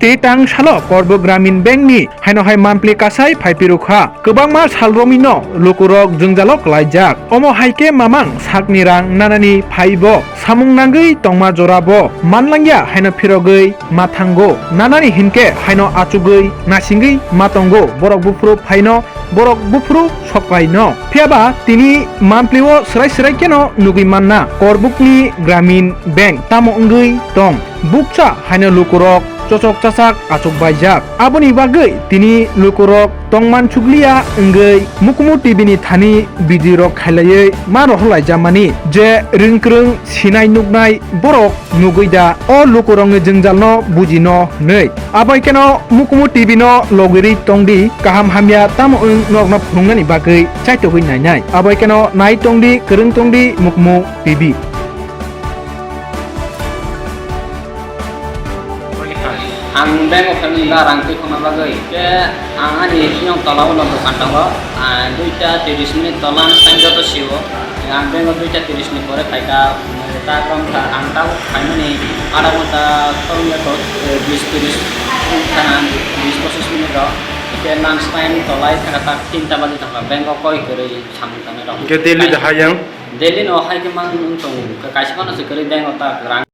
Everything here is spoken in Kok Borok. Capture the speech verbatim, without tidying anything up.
Tei tang salo Korbuk Gramin Bank ni haino hai monthly kasai phai pirukha. Kwbangma sal romwi no lukurok jwngjalo kwlaijak. Omo hai khe mamang sakni rang nanani phaibo samung nangwi tongma jorabo manlangya haino phirogwi ma thango. Nanani hinkhe haino achugwi nasingwi ma tongo. Borok buphuru phaino borok buphuru sokpai no. Phiyaba tini monthly o swrai swrai kheno nugwi manna. Korbukni Gramin Bank tamo wngwi tong? Bukcha haino lukurok chochok chachak achukbaijak. Aboni bagwi tini lukurok tongman chukliya wngwi Mukumu T V ni thani video rok khailaiwi ma rohorlaijamani je rwngkwrwng sinai nuknai borok nugwi da o lukurokni jwngjalno bujino hwnwi. Aboikheno Mukumu T V no logirwi tongdi, kaham hamya tamo wng nokno phunuknani bagwi chaitogwi nainai. Aboikheno nai tongdi, kwrwng tongdi Mukumu T V. Ang bank o phaimani ba rang twi khona bagwi. Khe ang ani biyong tola ulo dokan tongo. Ah, duita tiris minute tola ang time joto sio. Ang bank o duita tiris ni pore phaikha, ta krom kha, ang tabuk phaimani adha ghonta khoroknwi kok, eh, bis tiris thana, bis pochis minute rok. Khe lunch time tolai thangkha ta tinta baji thangkha, bank o koi kwrwi samung tangnai rok. Hwnkhe daily da hayang? Daily no hai khe mang wng tongo, kaisa phano se kwrwi bank o ta rang.